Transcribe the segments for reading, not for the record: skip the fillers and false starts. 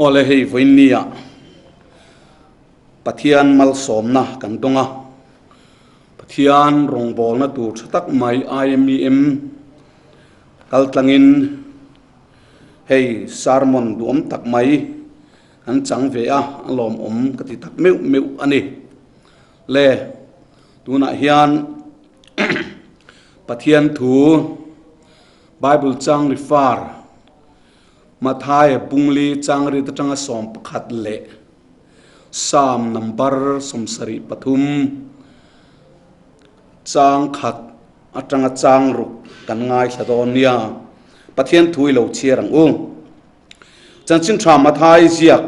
Awle hei vawiinnia Pathian malsawmna kan dawng a, Pathian rawngbawlna tur tha tak mai IMEM kal tlangin hei sermon duhawm tak mai kan chang ve a, a lawmawm ka ti tak meuh meuh a ni. Le tunah hian Pathian thu Bible chang refer Mathaia Bungli changrit atanga 11 leh Psalm number 73 chang khat atanga chang ruk kan ngaithla dawn nia. Pathian thu i lo chhiar ang u. Chanchin tha Mathai ziak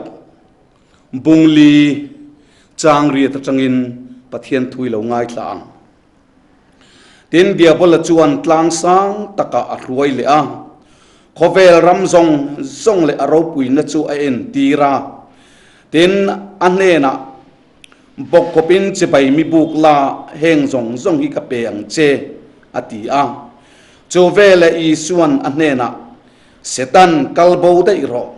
Bungli changriat atangin Pathian thu i lo ngaithla ang. Tin, Diabola chuan tlang sang takah a hruai leh a, khawvel ram zawng zawng leh a ropuina chu a entir a. Tin, a hnenah, Bawkkawpin chibai mi buk la, heng zawng zawng hi ka pe ang che, a ti a. Chu veleh Isuan a hnenah, Setan, kal bo daih rawh.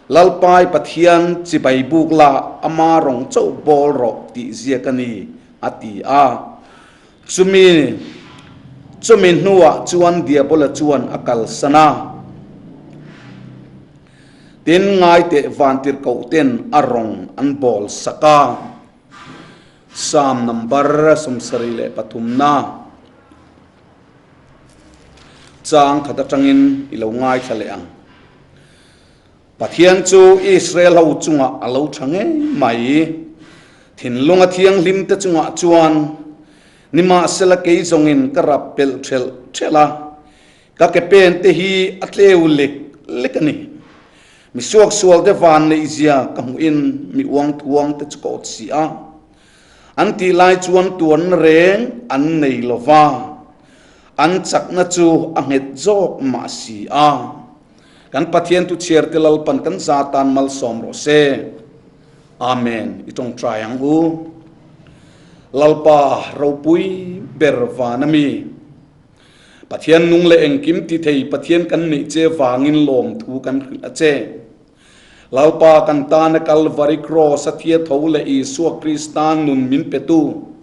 Lalpai Pathian chibai buk la, ama rawng chauh bawl rawh tih ziak a ni, a ti a. Chumi chumi hnuah chuan Diabola chuan a kalsan a. Tin, ngaiteh vantirhkohten a rawng an bawl sak a. Psalm number 73 na chang khat atangin i lo ngaithla leh ang. Pathian chu Israel ho chungah a lo tha ngei mai. Thinlunga thianghlimte chungah chuan nimahsela kei zawngin ka rap pelh thelh thelh a, ka ke pente hi a tleu lek lek a ni. Mi suaksualte van neihzia ka hmuhin mi uangthuangte chu ka awt si a. An tih lai chuan tuanna reng an nei lo va, an chakna chu a nghet zawk mah si a. Kan Pathian thu chhiar te Lalpan kan za tan malsawm rawh se. Amen. I tawngtai ang u. Lalpa ropui ber van ami. Pathian nung leh engkim ti thei Pathian kan neih che vangin lawmthu kan hrilh a che. Lalpa kan tana Kalvari Cross a thia tho leh Isua Krista nun min petu.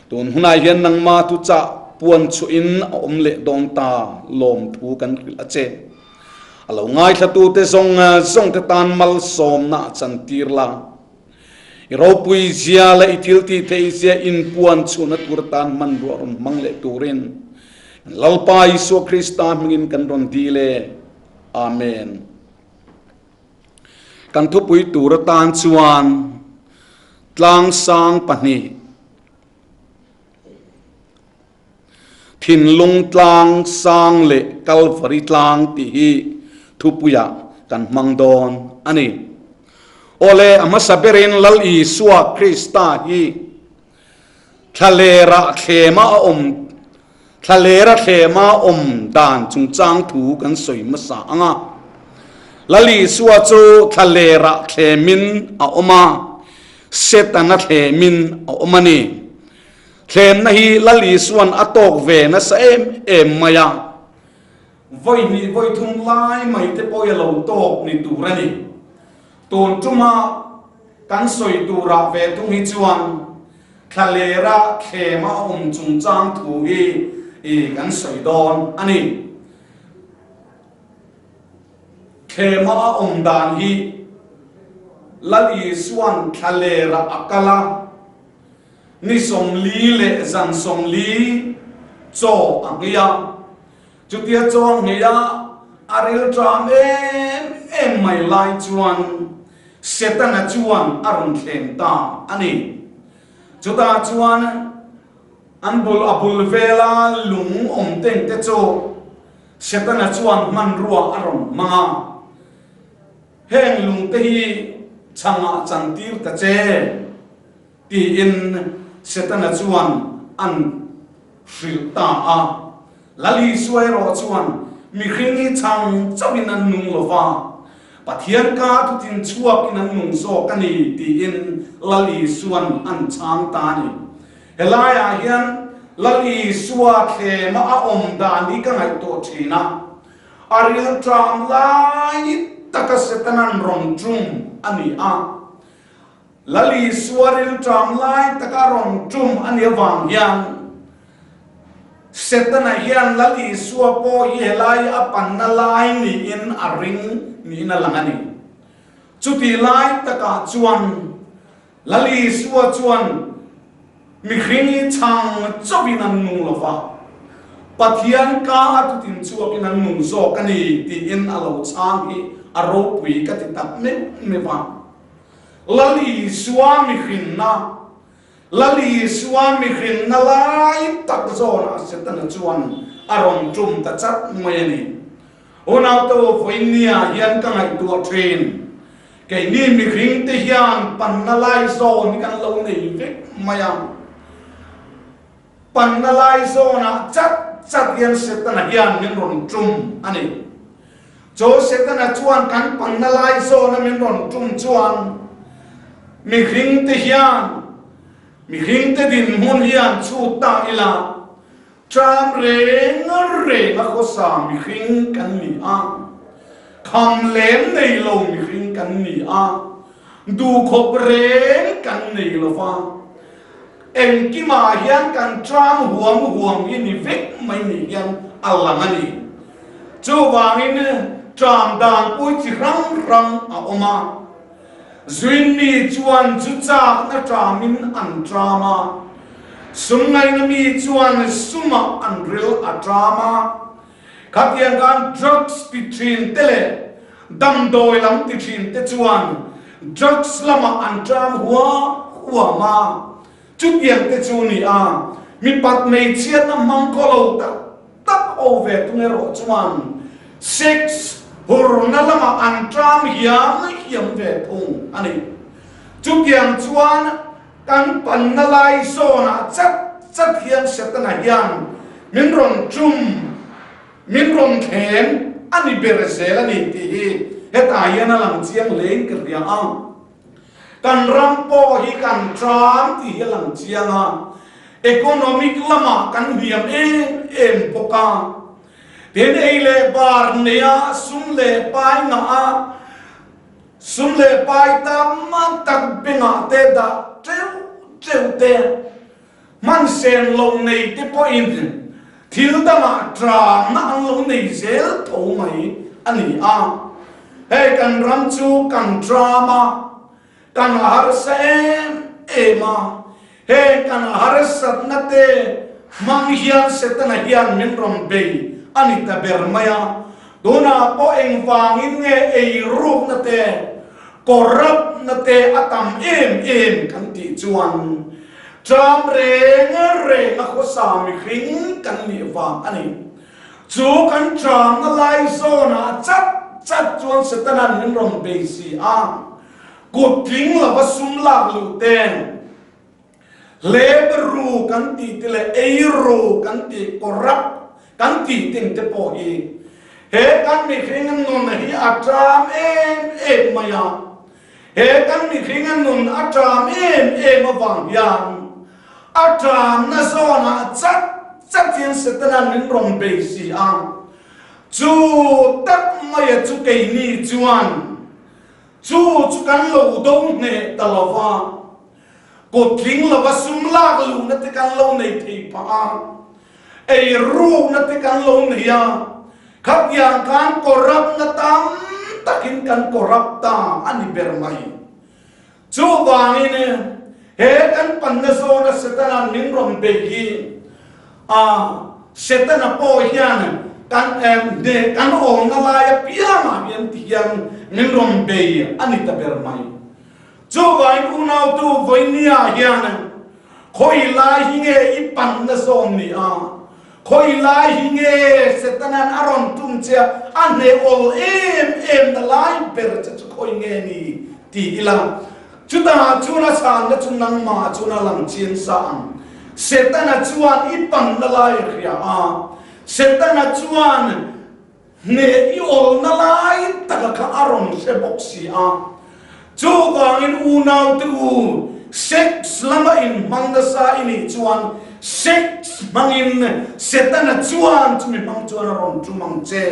Tun hunah hian nangmah thu chah puan chhuahin a awm leh dawn ta, lawmthu kan hrilh a che. A lo ngaithlatute zawng zawngte tan malsawmna a chantir la. I ropui zia leh i thil tih theih zia inpuan chhuahna tur atan hmanrua rawn hmang leh turin kan Lalpa Isua Krista hmingin kan rawn dil e. Amen. Kan thupui tur atan chuan tlang sang pahnih, thinlung tlang sang leh Kalvari tlang tih hi thupuiah kan hmang dawn a ni. Awle, a hmasa berin Lal Isua Krista hi Thlalera thlema a awm Thlalera thlema awm dan chungchang thu kan sawi hmasa ang a. Lal Isua chu thlalera thlemin a awm a, Setana thlemin a awm a ni. Thlemna hi Lal Isuan a tawk ve nasa em em mai a. Vawi hnih vawi thum lai mai te pawh i a lo tawk ni tur a ni. Tun tuma kan sawi turah ve thung hi chuan thlalera thlema a awm chungchang thu hi i kan sawi dawn a ni. Thlema a awm dan hi Lal Isua'n thlalera a kal a, ni 40 leh zan 40 chaw a nghei a. Chutia chaw a nghei a, a rilṭam em em mai lai chuan Setana chuan a rawn thleng ta a ni. Chutah chuan an bul a bul vela lung awm teng te chu Setana chuan hmanrua a rawn hmang a, Heng lung te hi chhangah chantir ta che. Tiin Setana chuan an hrilh ta a. Lal Isua erawh chuan mihring hi chhang chauhin an nung lo va, Pathian ka thutin chhuakin an nung zawk a ni tiin Lal Isuan an chhang ta a ni. Helaiah hian Lal Isua thlema a awm dan hi ka ngaihtuah thin a, a rilṭam lai. taka Setana'n rawn tum a ni a. Lal Isua rilṭam lai taka rawn tum a nih avang hian Setana hian Lal Isua pawh hi helai a panna lai niin a ring niin a lang a ni. Chutih lai takah chuan Lal Isua chuan mihring hi chhang chauhin an nung lo va, Pathian ka a tutin chhuakin an nung zawk a ni tiin a lo chhang hi a ropui ka ti tak meuh meuh a. Lal Isua mihrinna, Lal Isua mihrinna lai tak zawnah Setana chuan a rawn tum ta chat mai a ni. Unau to vawinia hian ka ngaihtuah thin. Keini mihring te hian panna lai zawn hi kan lo nei vek mai a. Panna lai zawnah chat chat hian Setana hian min rawn tum a ni. Chu Setana chuan kan panna lai zawna min rawn tum chuan mihring te hian mihring te dinhmun hian chhut ta ila Tram reng reng a khawsa mihring kan ni a, kham lem nei lo mihring kan ni a, duhkhawp reng kan nei lo va, engkimah hian kan tram huam huam hi ni vek mai ni hian a lang a ni. Chuvangin tram dan pui chi hrang hrang a awm a. Zuin mi chuan chu chakna ṭamin an ṭam a, sum ngaina mi chuan sumah an ril a ṭam a. Khatiang khan drugs ti ṭhin te leh damdawi lam ti ṭhin te chuan drugs lamah an ṭam huam huam a. Chutiang te chu ni a, mipat hmeichhiatna hmang khaw lo tak tak ho ve tung erawh chuan sex hurna lamah an ṭam hiam hiam ve thung a ni. Chutiang chuan kan panna lai zawnah chat chat hian Setana hian min rawn ṭum, min rawn thleng a ni ber zel a ni tih hi hetah hian a lang chiang hlein ka hria a. Kan ram pawh hi kan ṭam tih hi a lang chiang a, economic lamah kan hniam em em bawk a. Tin, ei leh bar neia sum leh pai ngah a, sum leh pai tam tak bengah te dah teuh teuh te, Hman sen lo nei te pawhin thil dangah ṭamna an lo nei zel tho mai a ni a. Hei kan ram chu kan ṭam a, kan harsa em em a, heng kan harsatna te hmang hian Setana hian min rawn bei a ni ta ber mai a. Tunah pawh engvangin nge eirukna te, Corrupt na te a tam em em kan tih chuan ṭam reng reng a khawsa mihring kan nih vang a ni. Chu kan ṭamna lai zawnah chat chat chuan Setana'n min rawn bei si a, kut tling lova sum lak luh ten Hlep ru kan tih te leh ei ru kan tih, corrupt kan tih ting te pawh hi he kan mihring nun hi a ṭam em em mai a. He kan mihring nun a ṭam em em avang hian a ṭamna zawnah chat chat hian Setana'n min rawn bei si a. Chu tak maia chu keini chuan Chu chu kan lo do hneh ta lo va, kut tling lova sum lak luhna te kan lo nei thei phah a, ei rukna te kan lo nei a, khatiang khan corrupt-na tam takin kan corrupt ta a ni ber mai. Chuvangin he kan panna zawna Setana'n min rawn bei hi a, Setana pawh hian kan hneh kan awmna lai apiangah hian ti hian min rawn bei a ni ta ber mai. Chuvangin unautu vawinia hian khawi lai hi nge i panna zawn ni a, khawi lai hi nge Setana'n a rawn tum che a, a hneh awl em em na lai ber che chu khawi nge ni ti ila. Chutah chuan a chhanna chu nangmah chuan a lang chiang sa ang. Setana chuan i panna lai a hria a, Setana chuan hneh i awlna lai taka kha a rawn hre bawk si a. Chuvangin unaute u, sex lama inhmang nasa i nih chuan sex hmangin Setana chuan chumi hmang chuan a rawn tum ang che.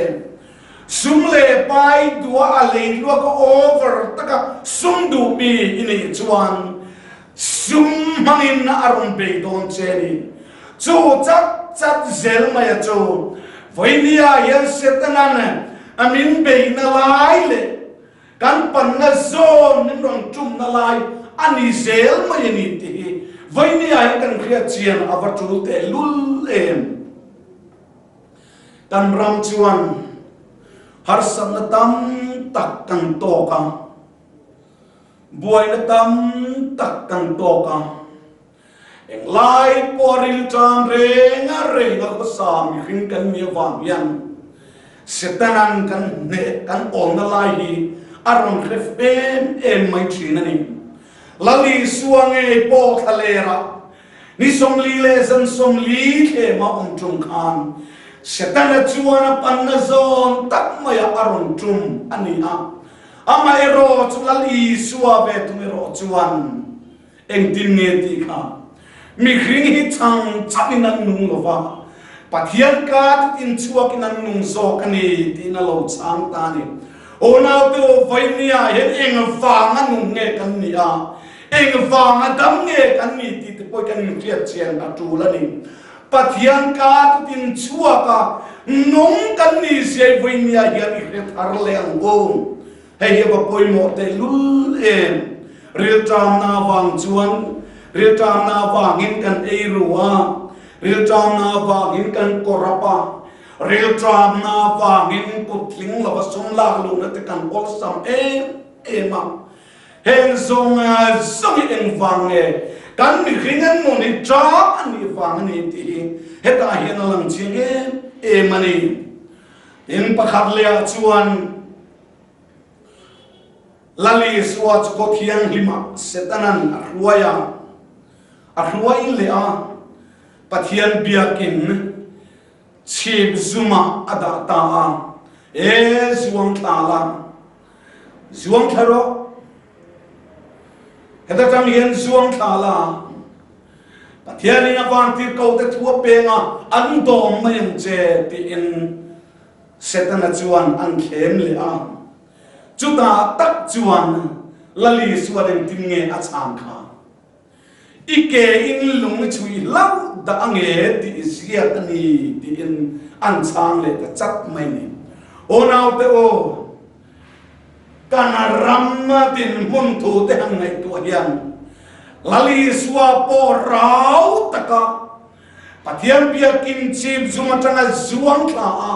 Sum leh pai duha a lei luak a over taka sum duh mi i nih chuan sum hmangin a rawn bei dawn che a ni. Chu chat chat zel mai a chu vawinia hian Setanan a min beihna lai leh kan panna zawn min rawn tumna lai a ni zel mai a ni tih hi vawinia hian kan hriat chian a va tul tehlul em. Kan ram chuan harsatna tam tak kan tawk a, buaina tam tak kan tawk a, englai pawh a rilṭam reng a reng a khawsa mihring kan nih avang hian Setanan kan hneh kan awmna lai hi a rawn hre em em mai ṭhin a ni. Lal Isua ngei pawh thlalerah Ni 40 leh zan 40 thlema awm tum khan Setana chuan a panna zawn tak maiah a rawn tum a ni a. Amaherawh chu Lal Isua ve thung erawh chuan engtin nge tih kha mihring hi chang changin an nung lo va, Pathian ka titin chhuakin an nung zawk a ni tiin a lo chhang ta a ni. Unaute u, vawinia hian engvanga nung nge kan nih a? Engvanga dam nge kan nih tih te pawh kan inhriat chian a tul a ni. Pathian ka tutin chhuak a, nung kan nih zia i vawinia hian i hre thar leh ang u. Hei hi a va pawimawh tehlul em. Rilṭamna avang chuan rilṭamna avangin kan ei ru a, rilṭamna avangin kan kawr ap a, rilṭamna avangin kut tling lova sum lak luhna te kan awlsam em em a. Heng zawng zawng hi engvang nge kan mihring an nun hi ṭang a nih vang a ni tih hi hetah hian a lang chiang em em a ni. Tin, pakhat lehah chuan Lal Isua chu khaw thianghlimah Setanan a hruai a, a hruai leh a, Pathian biakin chhip zumah a dah ta a, E zuang thla la, Zuang thla rawh. Heta tang hian zuang thla la. Pathianin a vantir ko te thu a peng a, an dawm mai ang che tiin Setana chuan an thlem leh a. Chutah tak chuan Lal Isuan engtin nge a chhan kha? I ke in lung i chhuih hlauh dah ange tih ziak a ni tiin an chhang leh ta chat mai ni. Aw naute aw, kan ram dinhmun thu te han ngaihtuah hian Lal Isua pawh rau taka Pathian biakin chip zum atanga zuang thla a,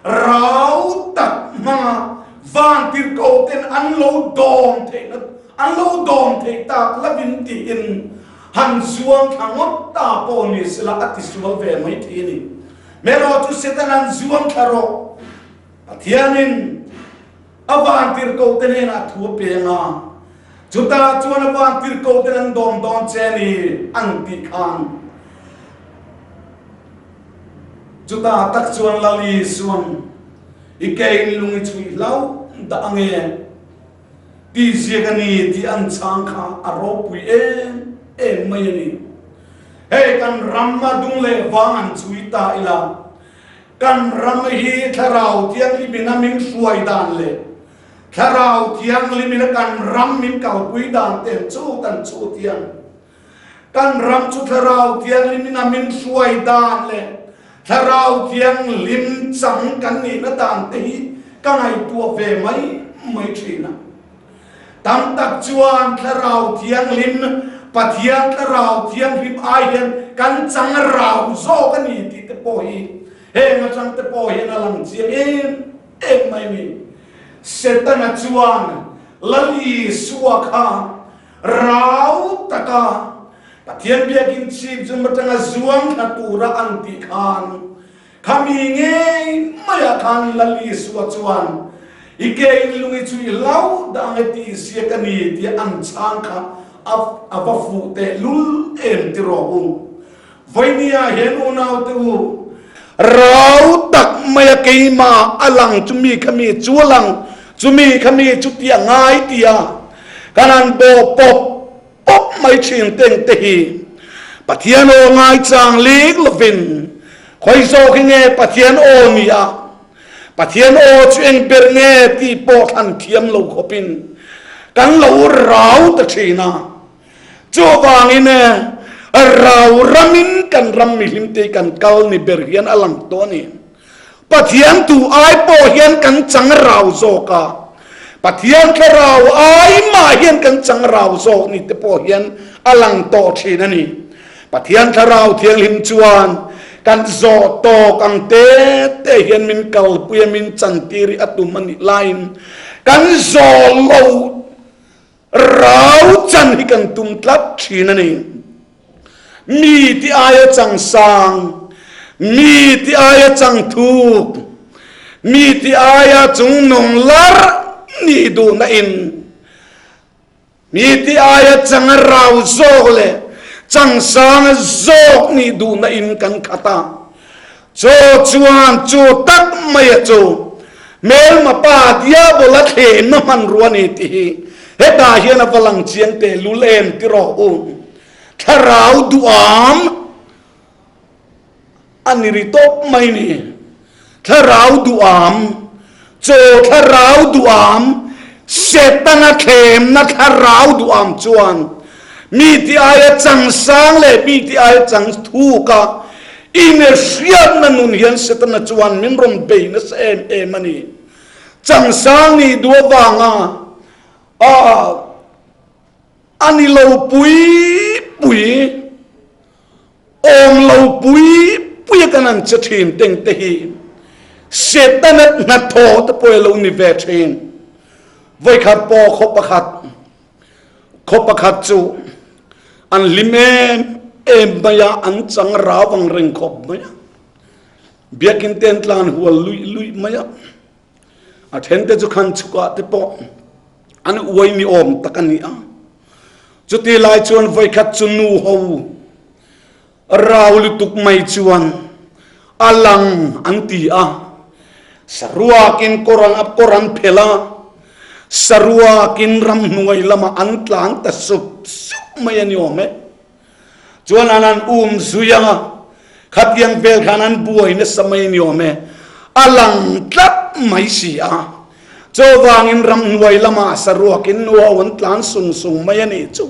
rau tak hmanga vantirhkoh ten an lo dawm theihna an lo dawm theih tak lovin tiin han zuang thla ngawt ta pawh ni sela a tisual ve mai thei a ni. Merawh chu Satan an zuang thla rawh. Pathianin a vantirhkoh te hnenah thu a peng a, chutah chuan a vantirhkoh ten an dawm dawn che a ni an tih khan chutah tak chuan Lal Isuan i ke in lung i chhuih hlauh dah ange tih ziak a ni tih an chhang kha a ropui em em mai a ni. Hei kan ram a dung leh vang an chhui ta ila Kan ram hi Thlarau Thianghlimin a min hruai dan leh Thlarau Thianghlimin a kan ram min kalpui dan te chu kan chhut hian kan ram chu Thlarau Thianghlimin a min hruai dan leh Thlarau Thianghlim chang kan nihna dan te hi ka ngaihtuah ve mai mai thin a. Tam tak chuan Thlarau Thianghlim, Pathian Thlarau Thianghlim ai hian kan chang rau zawk a ni tih te pawh hi heng atang te pawh hian a lang chiang em em mai a ni. Setana chuan Lal Isua kha rau taka Pathian biakin chhip zum atanga zuang thla tura an tih khan Khami ngei maiah khan Lal Isua chuan, I ke in lung i chu i hlau dah ang e tih ziak a ni tia an chhang kha a a va fuh teh lul em ti rawh u. Vawinia hian unaute u, rau tak maia keimah a lang chumi khami chu a lang chumi khami chu tih a ngai tia kan han bawh pawp pawp mai thin teng te hi Pathian aw ngaichang lik lovin khawi zawk hi nge Pathian aw ni a? Pathian aw chu eng ber nge tih pawh thlan thiam lo khawpin kan lo rau ta thin a. Chuvangin rau ramin kan ram mihlimte kan kal ni ber hian a lang tawh a ni. Pathian tu ai pawh hian kan chang rau zawk a, Pathian thlarau ai mah hian kan chang rau zawk ni te pawh hian a lang tawh thin a ni. Pathian thlarau thianghlim chuan kan zawh tawk ang te te hian min kalpui a, min chantir hi a tum a nih laiin kan zawh lo rau chan hi kan tum tlat thin a ni. Mi ti aia chang sang, mi ti aia chang thuk, mi ti aia chungnung larh nih duhna in Mi ti aia chang a rau zawk leh chang sang a zawk nih duhna in kan khat a. Chaw chuan chu tak mai a chu hmelma pa Diabola thlemna hmanrua ni tih hi hetah hian a va lang chiang tehlul em ti rawh u. Thlarau duham A ni ri tawp mai ni. Thlarau duham, chaw thlarau duham, Setana thlemna thlarau duham chuan mi ti aia changsang leh mi ti aia chang thuk a inhriatna nun hian Setana chuan min rawn bei nasa em em a ni. Changsang nih duh avanga a a ni lo pui pui. Awm lo pui pui a kan an che thin teng te hi Setana hnathawh te pawh lo ni ve thin. Vawikhat pawh khaw pakhat khaw pakhat chu an hlim em em mai a, an chang rau ang reng khawp mai a. Biakin te an tlan hual luih luih mai a. A then te chu khan chhukah te pawh an uai ni awm tak a ni a. Chuti lai chuan vawikhat chu nu ho rau lutuk mai chuan a lang an ti a. Saruakin kawr an kawr an phelh a, saruakin ramhnuai lamah an tlan ta sup sup mai a ni awm e. Chuan an an um zui ang a, khatiang vel khan an buai nasa mai ni awm e, a lang tlat mai si a. Chuvangin ramhnuai lamah saruakin nuau an tlan sung sung mai a nih chu.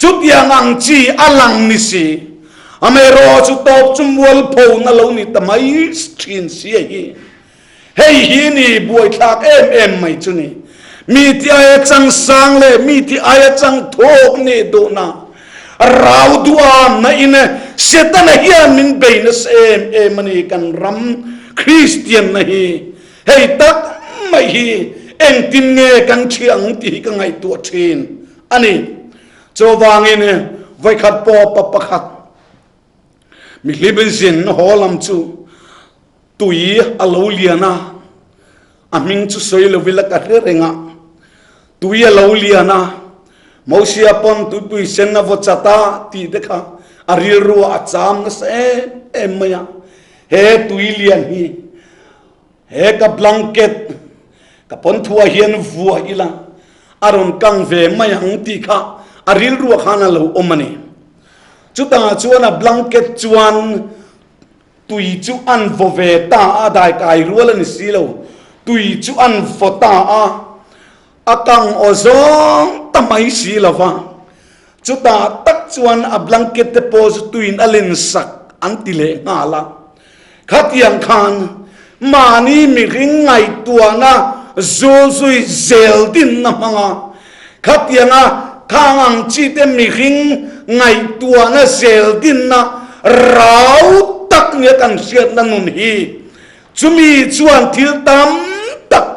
Chutiang ang chi a lang ni si, amaherawh chu tawp chu mualpho na lo ni ta mai thin si a hi. Hei hi ni buaithlak em em mai chu ni. Mi ti aia chang sang leh mi ti aia chang thawk nih duhna rau duham na in Setana hian min bei nasa em em a ni kan ram Kristian na hi. Hei tak mai hi engtin nge kan ṭhi ang tih hi ka ngaihtuah ṭhin a ni. Chuvangin vawikhat pawh pa pakhat mihlim zin haw lam chu Tui a lo lian a, a hming chu sawi lo ila ka hre reng a. Tui a lo lian a, Mosia pawn tuipui sen a vaw chat a tih te kha a rilru ah a cham nasa em em mai a. He tui lian hi he ka blanket ka pawn thuah hian vuah ila a rawn kang ve mai ang tih kha a rilru ah khan a lo awm a ni. Chutah chuan a blanket chuan Tui chu an vaw ve ta a, daikai rual a ni si lo. Tui chu an vaw ta a, a kang aw zawng ta mai si lo va. Chutah tak chuan a blanket te pawh chu tuiin a len sak an ti leh nghal a. Khatiang khan mahni mihring ngaihtuahna zulzui zel dinna hmanga Khatianga khang ang chi te mihring ngaihtuahna zel dinna rau tak nia kan hriatna nun hi chumi chuan thil tam tak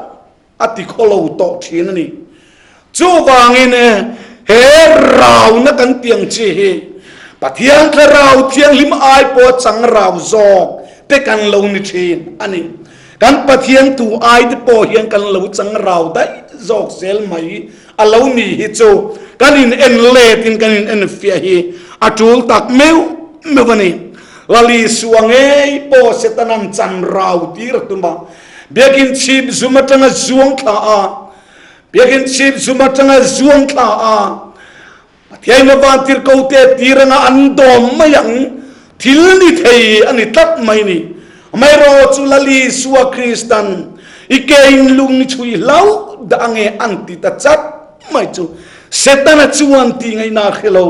a ti khaw lo tawh thin a ni. Chuvangin he rauna kan ti ang chi hi Pathian Thlarau Thianghlim ai pawha chang rau zawk te kan lo ni thin a ni. Kan Pathian tu ai te pawh hian kan lo chang rau daih zawk zel mai a lo ni hi chu kan in en let in kan in en fiah hi a tul tak meuh meuh a ni. Lali Sua ngei pawh Setanan chan rau tir a tum a, Biakin chhip zum atanga zuang thla a, Biakin chhip zum atanga zuang thla a, Pathian a vantirhkote tir anga an dawm mai ang, thil ni thei a ni tlat mai ni. Amaherawhchu chu Lal Isua Kristan i ke in lung i chhui hlauh dah ange an ti ta chat mai chu Setana chuan tih ngaihna a hre lo.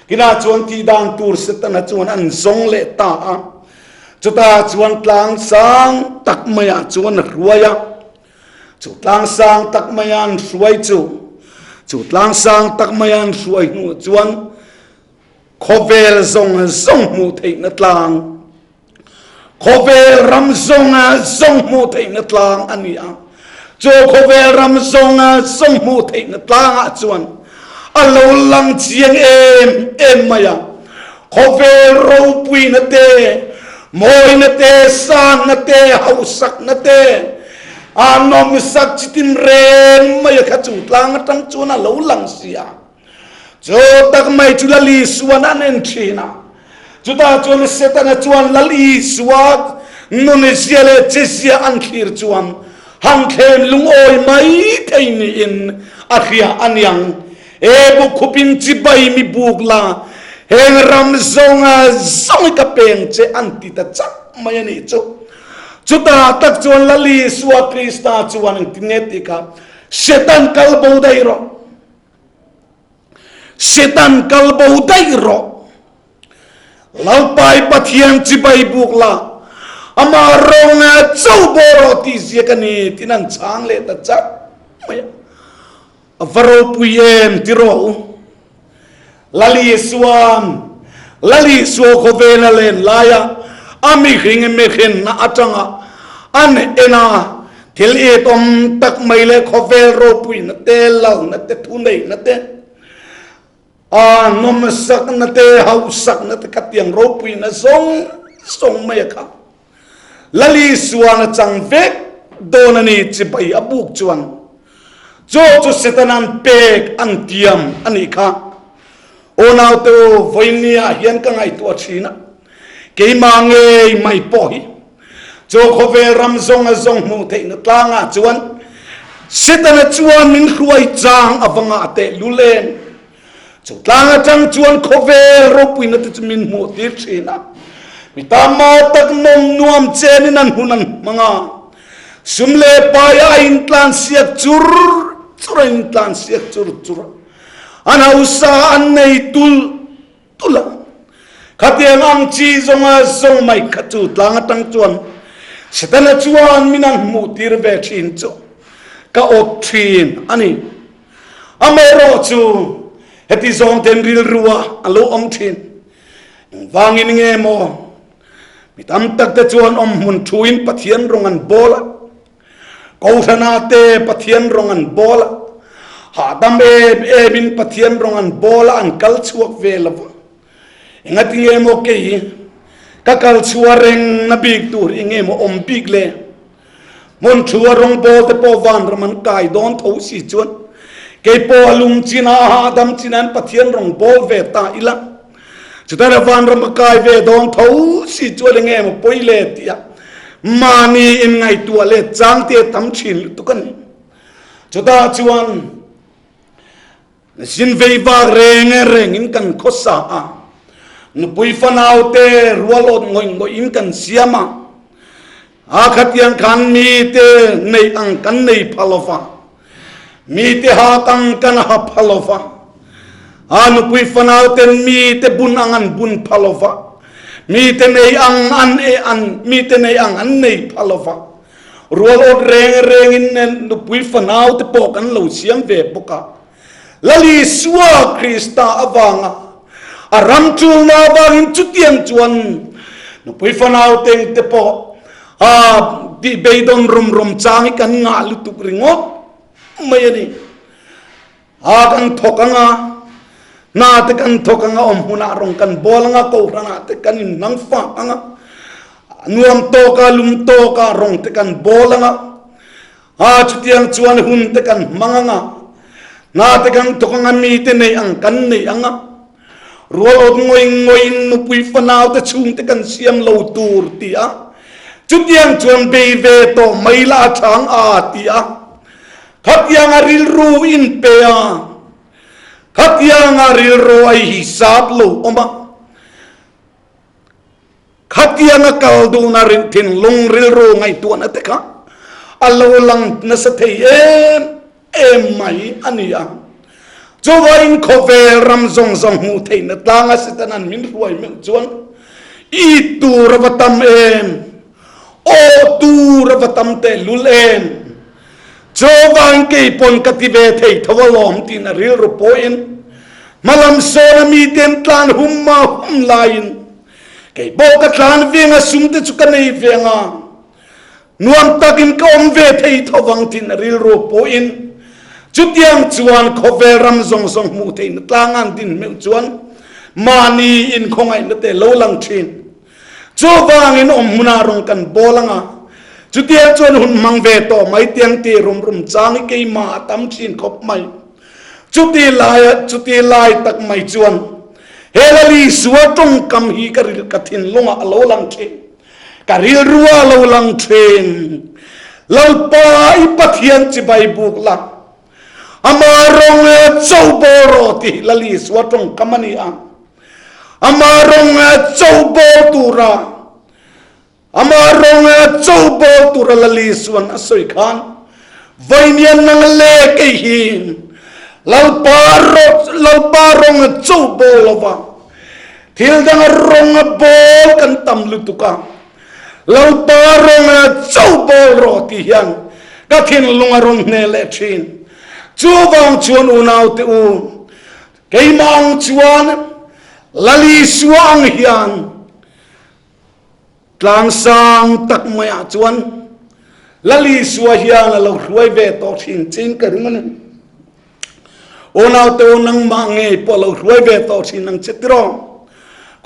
Kinah chuan tih dan tur Setana chuan an zawng leh ta a. Chutah chuan tlang sang tak maiah chuan a hruai a. Chu tlang sang tak maia an hruai chu, chu tlang sang tak maia an hruai hnuah chuan khawvel zawng zawng hmuh theihna tlang, khawvel ram zawng zawng hmuh theihna tlang a ni a. Chu khawvel ram zawng zawng hmuh theihna tlangah chuan a lo lang chiang em em mai a. Khawvel ropuina te, mawina te, sangna te, hausakna te, a nawmsak chitin reng mai a kha chu tlang atang chuan a lo lang si a. Chu tak mai chu Lal Isua'n an en thin a. Chutah chuan Setana chuan Lal Isua nunzia leh chezia an thlir chuan han thlem lungawi mai thei niin a hria a niang. He bukkhupin chibai mi buk la, heng ram zawnga zawng i ka peng che an ti ta chak mai a nih chu. Chutah tak chuan Lal Isua Krista chuan engtin nge tih kha, Setan kal bo daih rawh. Setan kal bo daih rawh. Lalpai Pathian chibai buk la, amah ronga cho bo rawh tih ziak a ni tiin an chhang leh ta chak mai a. A va ropui em ti rawh u. Lal Isua'n Lal Isua khawvela len laia a mihring mihrinna atanga an en a, thil it awm tak mai leh khawvel ropuina te, lalna te, thuneihna te, a nawmsakna te, hausakna te khatiang ropuina zawng zawng mai a kha. Lal Isua'n a chang vek dawn a ni chibai a buk chuan chu chu Setana'n pek an tiam a nih kha. Aw naute u, vawinia hian ka ngaihtuah thin a, keimah ngei mai pawh hi chu khawvel ram zawng a zawng hmuh theihna tlangah chuan Setana chuan min hruai chang a va ngah teh lul em? Chu tlang atang chuan khawvel ropuina te chu min hmuh tir thin a. Mi tam mau tak nawm nuam chenin an hun an hmang a. Sum leh paia a intlan siak chur chur a intlan siak chur chur a. An hausa an nei tul tul a. Khatiang ang chi zawnga zawng mai kha chu tlang atang chuan Setana chuan min an hmuh tir ve thin chu ka awt thin a ni. Amaherawh chu heti zawng ten rilrua a lo awm thin. Engvangin nge maw mi tam tak te chuan awm hmun thuin Pathian rawng an bawl a, Kohhrana te Pathian rawng an bawl a, hahdam em emin Pathian rawng an bawl a, an kal chhuak ve lo va. Engati nge maw kei ka kal chhuah reng na bik tur enge maw awm bik le? Hmun thu a rawngbawl te pawh vanram an kai dawn tho si chuan kei pawh a lung chin a hahdam chin an Pathian rawngbawl ve ta ila chutah le vanram a kai ve dawn tho si chuan enge maw pawi le tih a mahni inngaihtuah leh chang te tam thin lutuk a ni. Chutah chuan Zin vei vak reng rengin kan khawsa a, nupui fanaute rual awt ngawih ngawihin kan siam a, a khatiang khan mite neih ang kan nei pha lo va, mite hak ang kan ha pha lo va, a nupui fanauten mite bun ang an bun pha lo va, mite nei ang an e an mite nei ang an nei pha lo va, Rual awt reng rengin nupui fanau te pawh kan lo siam ve bawk a. Lal Isua Krista avanga a ram chulna avangin chutiang chuan nupui fanau teng te pawh a tih beidawn rum rum chang hi kan ngah lutuk ringawt mai a ni. A kan thawk ang a, hna te kan thawk ang a, awm hmunah rawng kan bawl ang a, kohhranah te kan inhnang fak ang a, nuam tawk a, lum tawk a, rawng te kan bawl ang a, a chutiang chuan hun te kan hmang ang a, hna te kan thawk ang a, mi te nei ang kan nei ang a, rual awt ngawih ngawihin nupui fanau te chhung te kan siam lo tur ti a, chutiang chuan bei ve tawh mai la a chang a ti a. Khatianga rilru in pe a, khatianga rilru a hisap lo awm a, khat. Khatianga kal duhna thinlung rilru ngaihtuahna te kha a lo lang nasa thei em em mai a ni a. Chuvangin khawvel ram zawng zawng hmuh theihna tlanga Setanan min hruai meuh chuan i tur a va tam em, aw tur a va tam tehlul em. Chuvangin kei pawn ka ti ve thei tho alawm tiin a rilru pawhin hmalam sawna mite an tlan hum ma hum laiin kei pawh ka tlan ve anga sum te chu ka nei ve anga nuam takin ka awm ve thei tho vang tiin a rilru pawhin chutiang chuan khawvel ram zawng zawng hmuh theihna tlang an din meuh chuan mahni inkhawngaihna te lo lang thin. Chuvangin awm hmunah rawng kan bawl ang a, chutiang chuan hun hmang ve tawh mai tiang tih rum rum chang hi keimah a tam thin khawp mai. Chuti laia chuti lai tak mai chuan he Lal Isua tawngkam hi ka ril ka thinlungah a lo lang thin, ka rilrua a lo lang thin. Lalpa i Pathian chibai buk la, ama rawng cho bawl rawh tih Lal Isua tawngkam a ni a. Ama rawng cho bawl tura Ama rawng cho bawl tura Lal Isuan a sawi khan vawinia nang le kei hi Lalpa Lalpa rawng cho bawl lova thil danga rawng bawl kan tam lutuk a Lalpa rawng cho bawl rawh tih hian ka thinlung a rawn hne leh thin. Chuvang chuan unaute u Keimah ang chuan Lal Isua ang hian tlang sang tak maiah chuan Lal Isua hian a lo hruai ve tawh thin chin ka ring a ni. Unaute u nangmah ngei pawh a lo hruai ve tawh thin ang che tiraw.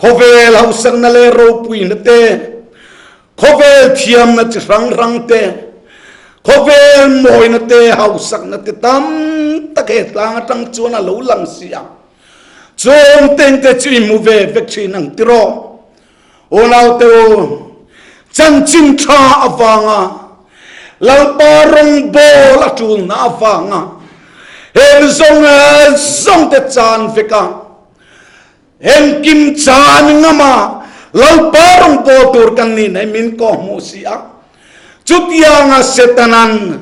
Khawvel hausakna leh ropuina te Khawvel thiamna chi hrang hrang te, khawvel mawina te, hausakna te tam tak he tlang atang chuan a lo lang si a. Chung teng te chu i hmu ve vek thin ang tiraw? Unaute u, chanchin tha avanga Lalpa rawngbawl a tulna avanga heng zawng zawng te chan vek a, Engkim chan ngama Lalpa rawngbawl tur kan nih nei min kawh hmuh si a. Chutianga Setanan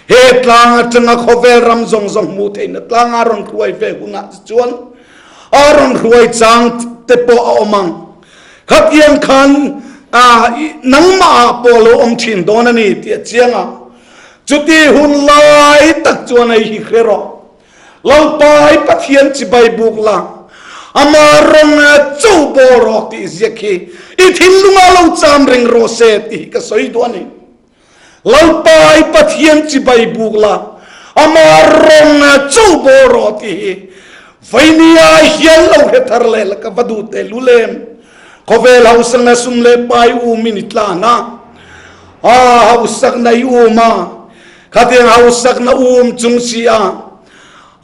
he tlang atanga khawvel ram zawng zawng hmuh theihna tlanga a rawn hruai ve hunah chuan a rawn hruai chang te pawh a awm ang. Khatiang khan nangmah ah pawh a lo awm thin dawn a ni tih a chiang a. Chuti hun lai tak chuan hei hi hre rawh. Lalpa i Pathian chibai buk la, ama rawng cho bawl rawh tih ziak hi i thinlungah lo cham reng rawh se tih hi ka sawi duh a ni. Lalpa i Pathian chibai buk la, ama rawng cho bawl rawh tih hi vainia hian lo hre thar leh la ka va duh tehlul em. Khawvel hausakna sum leh pai um in i tlan a, a hausakna i um a, Khatiang hausakna um chung si a,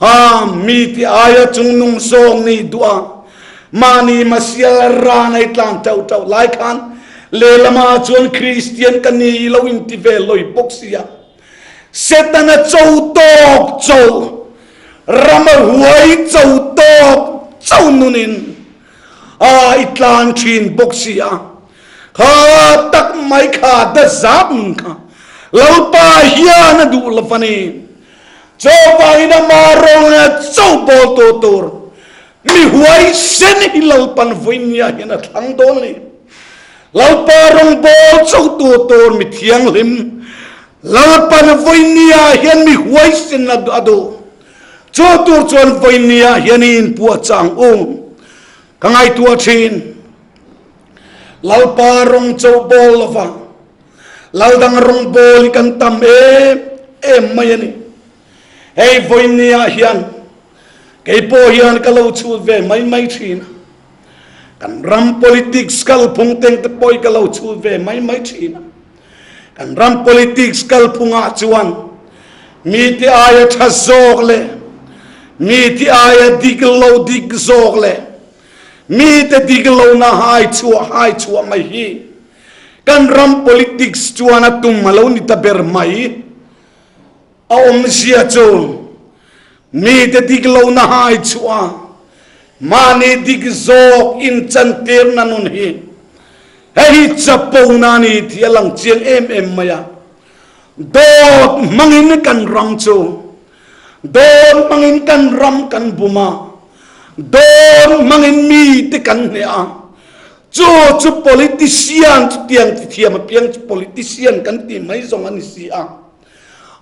a mi ti aia chungnung zawng nih duh a, mahni masial ran ai tlan teuh teuh lai khan lehlamah chuan Kristian ka ni lo in ti ve loi bawk si a. Setana cho tawk cho, rama huai cho tawk cho nunin a i tlan thin bawk si a. Kha tak mai kha dazat nun kha Lalpa hian a duh lo a ni. Chuvangin ama rawng leh cho bawltu tur mi huaisen hi Lalpan vawinia hian a thlang dawn a ni. Lalpa rawng bawl chotu tur mi thianghlim Lalpan vawinia hian mi huaisen a duh. Chu tur chuan vawinia hian i inpuahchah ang u. Ka ngaihtuah thin. Lalpa rawng cho bawl lova Laldang rawng bawl hi kan tam em em mai a ni. Hei vawinia hian kei pawh hian ka lo chhut ve mai mai thin a. Kan ram politics kalphung teng te pawh hi ka lo chhut ve mai mai thin a. Kan ram politics kalphungah chuan mite aia tha zawk leh mite aia dik lo dik zawk leh Mite dik lohna hai chhuah hai chhuah mai hi kan ram politics chuan a tum a lo ni ta ber mai. A awmzia chu mite dik lohna hai chhuah a mahni dik zawk inchantirna nun hi. Hei hi chapona a ni tih a lang chiang em em mai a. Dawt hmangin kan ram chu dawt hmangin kan ram kan bum a, dawt hmangin mite kan hneh a. Chu chu politician chutiang ti thiam apiang chu politician kan tih mai zawng a ni si a.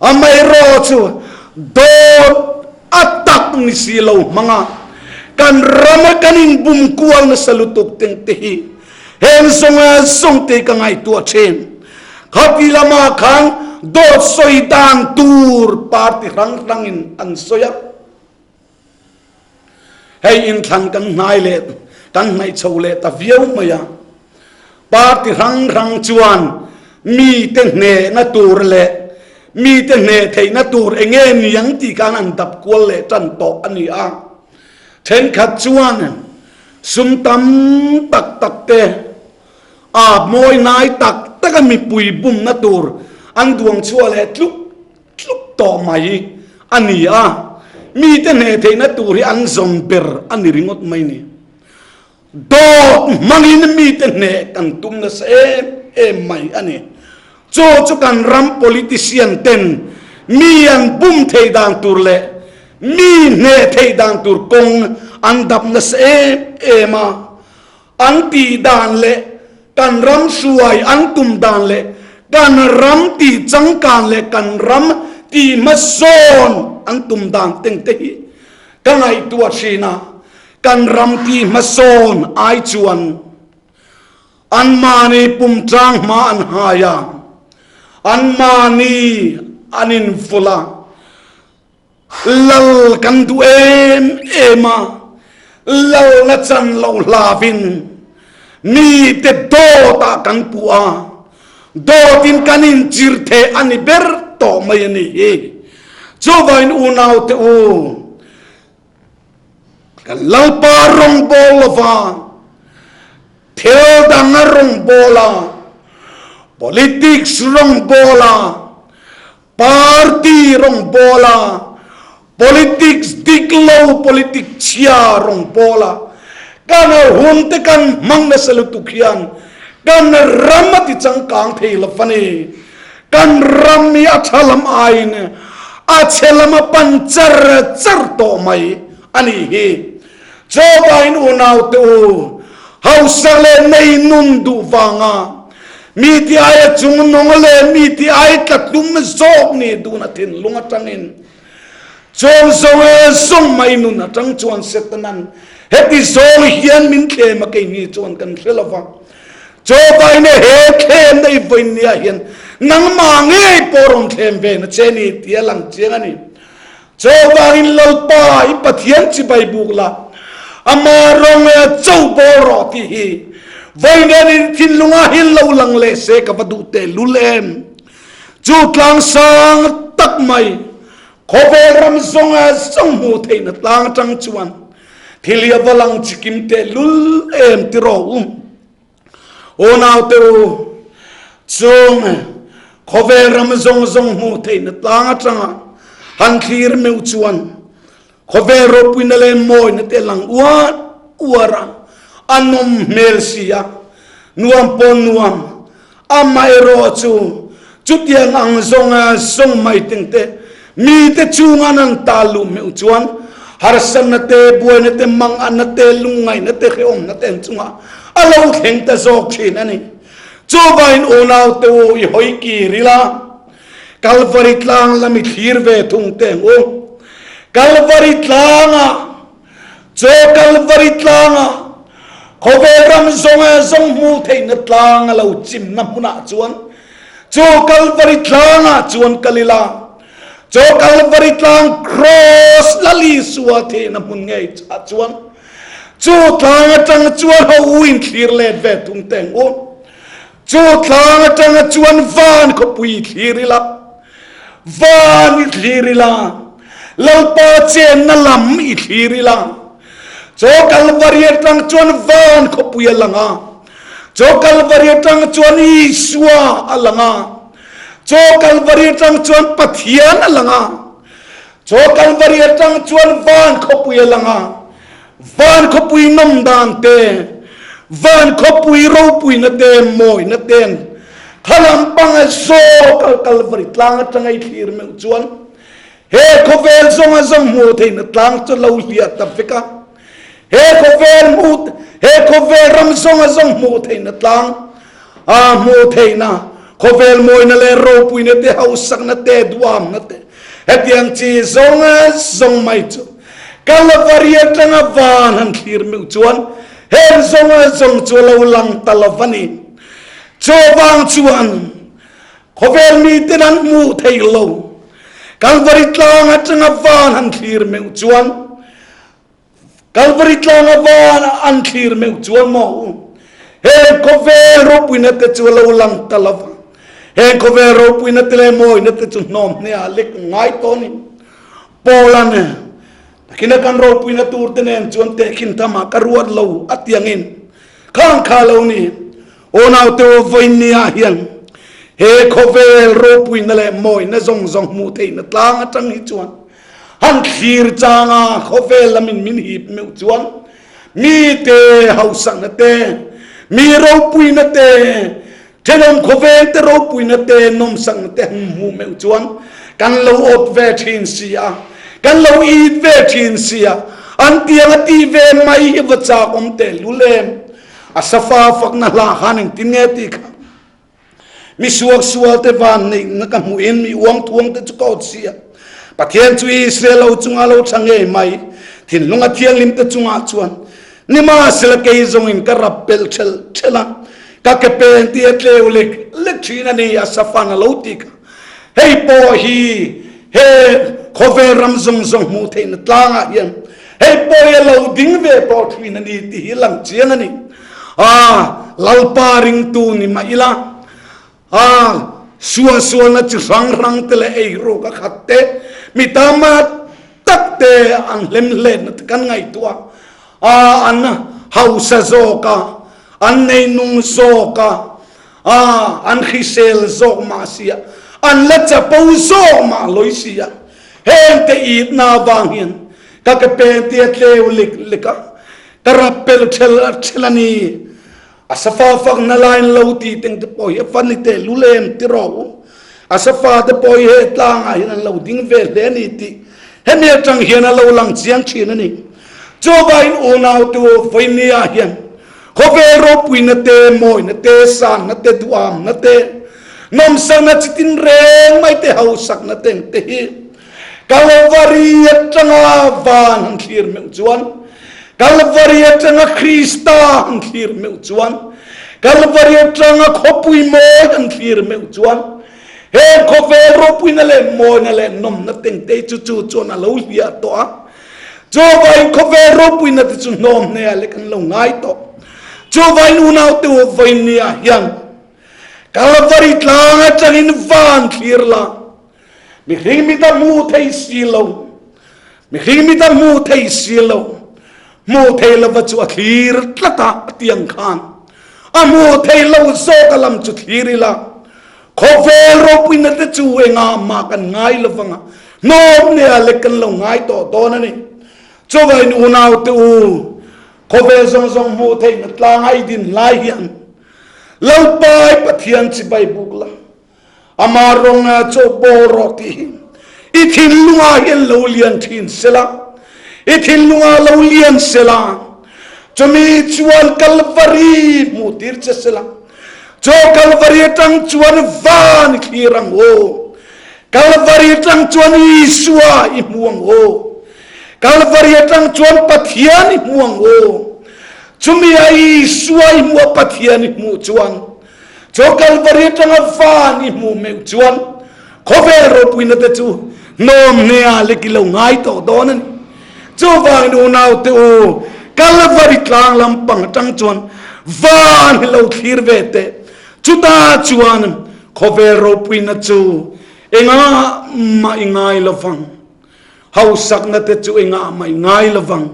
Amaherawh chu dawt a tak ni si lo hmanga kan rama kan inbum kual nasa lutuk teng te hi heng zawnga zawng te ka ngaihtuah thin. Khati lamah khan dawt sawi dan tur party hrang hrangin an sawi a. Hei inthlan kan hnai leh kan hnaih chho leh ta viau mai a. Party hrang hrang chuan mite hnehna tur leh mite hneh theihna tur enge niang tih khan an dap kual leh tan tawh a ni a. Thenkhat chuan sum tam tak tak te a mawi hnai tak taka mipui bumna tur an duang chhuah leh tluk tluk tawh mai a ni a, mite hneh theihna tur hi an zawn ber a ni ringawt mai ni. Dawt hmangin mite hneh kan tum nasa em em mai a ni. Chu chu kan ram politician ten mi an bum theih dan tur leh mi hneh theih dan tur kawng an dap nasa em em a. An tih dan leh kan ram hruai an tum dan leh kan ram tih changkan leh kan ram tih hmasawn an tum dan teng te hi ka ngaihtuah thin a, kan ram tih hmasawn ai chuan anmahni pum tlang hma an hai a, anmahni an invulh a. Lal kan duh em em a, lalna chan loh hlavin mite dawtah kan puh a, dawtin kan inchir theh a ni ber tawh mai a ni hi. Chuvangin unaute u, kan Lalpa rawngbâwl lova thil dang a rawngbâwl a, politics rawngbâwl a, Party rawngbâwl a, politics dik lo, politic chhia rawngbâwl a, kan hun te kan hmang nasa lutuk hian kan ram a ti changkang thei lo a ni. Kan ram hi a tha lam aiin a chhe lam a pan char char tawh mai a nih hi. Chawvain unaute u, hausa leh nei nun duh vanga mi ti aia chungnung leh mi ti ai tlatlum zawk ni dun a thinlung atangin chawng zawng e zawng mai nun atang chuan Setanan heti zawng hian min thlem a keini chuan kan hre lova. Chawvain e he thlem na i vawiin nia hian nangmah ngei pawh rawn thlem ve na che ni tih a lang chiang a ni. Chuvangin Lalpa i Pathian chibai buk la, ama rawng e a cho bawl rawh tih hi vawiin in thinlungah hi lo lang leh se ka va duh tehlul em. Chu tlang sang tak mai, khawvel ram zawnga zawng hmuh theihna tlang atang chuan thil hi a va lang chikim tehlul em ti rawh u. Unaute u, chung khawvel ram zawng zawng hmuh theihna tlang atanga han thlir meuh chuan khawvel ropuina leh mawina te lang uar uar a, a nawm hmel si a, nuam pawh nuam. Amaherawh chu chutiang ang zawnga zawng mai teng te mite chunga an tal luh meuh chuan harsatna te, buaina te, manganna te, lungngaihna te, hrehawmna te an chungah a lo thleng ta zawk thin a ni. Chuvangin unaute u i hawi kir ila, Kalvari tlang lam i thlir ve thung teng u. Kalvari tlangah Chaw Kalvari tlanga khawvel ram zawnga zawng hmuh theihna tlang a lo chimna hmunah chuan Chaw Kalvari tlangah chuan kal ila, Chaw Kalvari tlang Kraws Lal Isua thihna hmun ngei ah chuan chu tlang atang chuan ho u in thlir let ve thung teng u. Chu tlang atanga chuan van khawpui i thlir ila, van i thlir ila, Lalpa chenna lam i thlir ila. Chaw Kalvari atang chuan van khawpui a lang a, chaw Kalvari atang chuan Isua a lang a, chaw Kalvari atang chuan Pathian a lang a, chaw Kalvari atang chuan van khawpui a lang a, Van khawpui nawm dan te, Van khawpui ropuina te, mawina ten kha lampanga zawk a Kalvari tlang atanga i thlir meuh chuan he khawvel zawnga zawng hmuh theihna tlang chu lo hliah ta vek a. He khawvel hmuh he khawvel ram zawnga zawng hmuh theihna tlang a hmuh theihna khawvel mawina leh ropuina te hausakna te duamna te hetiang chi zawnga zawng mai chu Kalvari atanga van han thlir meuh chuan heng zawnga zawng chu a lo lang ta lo va ni. Chuvang chuan khawvel miten an hmuh theih lo. Kalvari tlang atanga van han thlir meuh chuan Kalvari tlanga van an thlir meuh chuan maw u, heng khawvel ropuina te chu a lo lang ta lo va. Heng khawvel ropuina te leh mawina te chu hnawm hneah lek ngai tawh a ni. Paula'n Takina kan ropuina tur te nen chuan tehkhin thamah ka ruat lo a tiangin khang kha lo ni. Aw naute aw vawinia hian he khawvel ropuina leh mawina zawng zawng hmuh theihna tlang atang hi chuan han thlir changa khawvel lamin min hip meuh chuan mite hausakna te, mi ropuina te, thenawm khawvel te ropuina te, nawmsakna te han hmuh meuh chuan kan lo awt ve thin si a, kan lo it ve thin si a, an tiang a tih ve mai hi va chak awm tehlul em? A safa fakna hla khan engtin nge tih kha mi suak sual te van neihna ka hmuh in mi uang thuang te chu ka awt si a. Pathian chu Israel lo chunga lo tha ngei mai, thinlung a thianghlim te chungah chuan nimahsela kei zawngin ka rap pelh thelh thelh a, ka ke pen tih a tleu lek lek thin a ni, a safan a lo ti kha. Hei pawh hi he khawvel ram zawng zawng hmuh theihna tlangah hian hei pawh hi a lo ding ve tawh thin a ni tih hi lang chiang a ni. A Lalpa ringtu ni mah ila, a suahsualna chi hrang hrang te leh eiruk a khat te, mi tama tak te an hlem hletna te kan ngaihtuah a, an hausa zawk a, an neinung zawk a, A, an hrisel zawk mah sia, an la chapo zawk mah lawi sia. Heng te itna avang hian ka ke pen tia tleu lek lek a, ka rap pel thel thel a ni. A safa fakna lain lo ti teng te pawh hi a fan ni teh lul em ti rawh u. A safa te pawh hi he tlangah hian an lo ding ve hle a ni tih hemi atang hian a lo lang chiang thin a ni. Chuvangin unau tu vawinia hian Khawvel ropuina te, mawina te, sangna te, duamna te, nawmsakna chitin reng mai te, hausakna te ang te hi Kalvari atanga van han thlir meuh chuan, Kalvari atanga Krista han thlir meuh chuan, Kalvari atanga khawpui mawi han thlir meuh chuan, heng khawvel ropuina leh mawina leh nawmna te ang te hi chu chu chuan a lo hliah tawh a. Chuvain khawvel ropuina te chu hnawm hne lek an lo ngai tawh. Chuvain unaute u vawinia hian Kalvari tlang atangin van thlir la, mihring mit a hmu thei si lo, mihring mit a hmu thei si lo, hmu thei lova chu a thlir tlat a, a ti ang khan a hmu thei lo zawk a lam chu thlir ila, Khawvel ropuina te chu engah mah kan ngai lo vang a, hnawm nea lek kan lo ngai tawh dawn a ni. Chuvangin unaute u, khawvel zawng zawng hmuh theihna tlang a i din lai hian Lalpai Pathian chibai buk la, ama rawnga chaw bawl rawh tih hi i thinlungah hian lo lian thin sela, i thinlungah lo lian sela, chumi chuan Kalvari hmuh tir che sela. Chaw Kalvari atang chuan van i thlir ang aw. Kalvari atang chuan Isua i hmu ang aw. Kalvari atang chuan Pathian i hmu ang aw. Chumi a Isua i hmuh a Pathian i hmuh chuan chaw Kalvari atanga van i hmuh meuh chuan khawvel ropuina te chu hnawm hnea lek i lo ngai tawh dawn a ni. Chuvangin unaute u, Kalvari tlang lampang atang chuan van hi lo thlir ve teh. Chutah chuan khawvel ropuina chu engah mah i ngai lo vang. Hausakna te chu engah mah i ngai lo vang.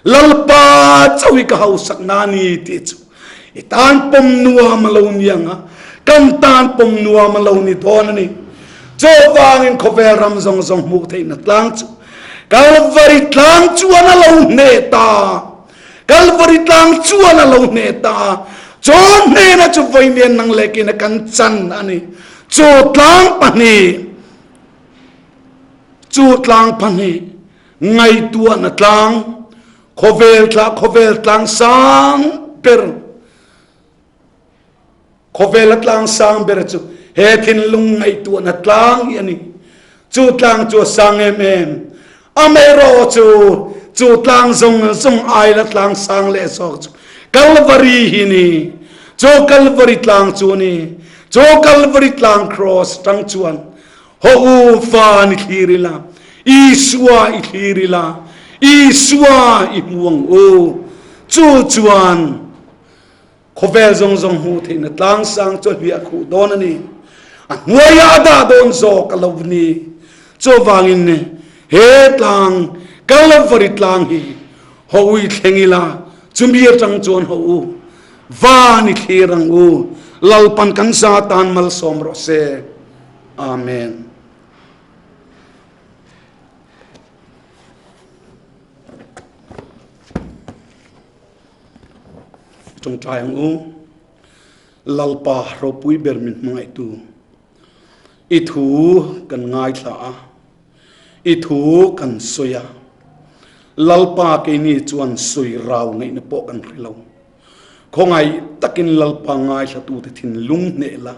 Lalpa chauh hi ka hausakna a ni tih chu i tan pawm nuam a lo ni ang a, kan tan pawm nuam a lo ni dawn a ni. Chuvangin khawvel ram zawng zawng hmuh theihna tlang chu Kalvari tlang chuan a lo hneh ta. Kalvari tlang chuan a lo hneh ta a, chu hnehna chu vawiin nang leh kina kan chan a ni. Chu tlang pahnih, chu tlang pahnih ngaihtuahna tlang, khawvel thla khawvel tlang sang ber, Khawvela tlang sang ber chu he thinlung ngaihtuahna tlang hi a ni. Chu tlang chu a sang em em. Amaherawh chu, chu tlang zawng zawng aila tlang sang leh zawk chu Kalvari hi ni. Chu Kalvari tlang chu a ni. Chu Kalvari tlang Kraws tang chuan haw u van i thlir ila, Isua i thlir ila, Isua i hmu ang u. Chu chuan Khawvel zawng zawng hmuh theihna tlangsang chu a hliah khuh dawn a ni. A hnuaiah a dah dawn zawk a lo ni. Chuvangin he tlang, Kalvari tlang hi haw ui thleng ila, chumi atang chuan haw u, van i thlir ang u. Lalpan kan za tan malsawm rawh se. Amen. Tawngtai ang u. Lalpa ropui ber min hmangaihtu. I thu kan ngaithla a, i thu kan sawi a. Lalpa keini chuan sawi rau ngaihna pawh kan hre lo. Khawngaih takin Lalpa ngaithlatute thinlung hneh la,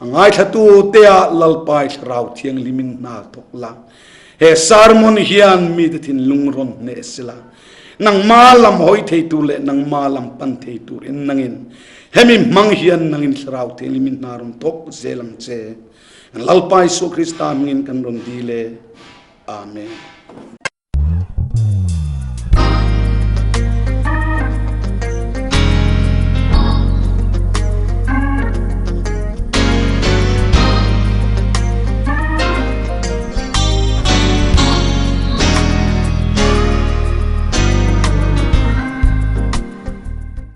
a ngaithlatute-ah Lalpa i Thlarau Thianghlimin hna thawk la. He sermon hian mite thinlung rawn hneh sela. Nangma lam hawi thei tur leh nangma lam pan thei tur in nangin hemi hmang hian nangin Thlarau Thianghlimin hna rawn thawk zel ang che. Kan Lalpa Isua Krista hmingin kan rawn dil e. Amen.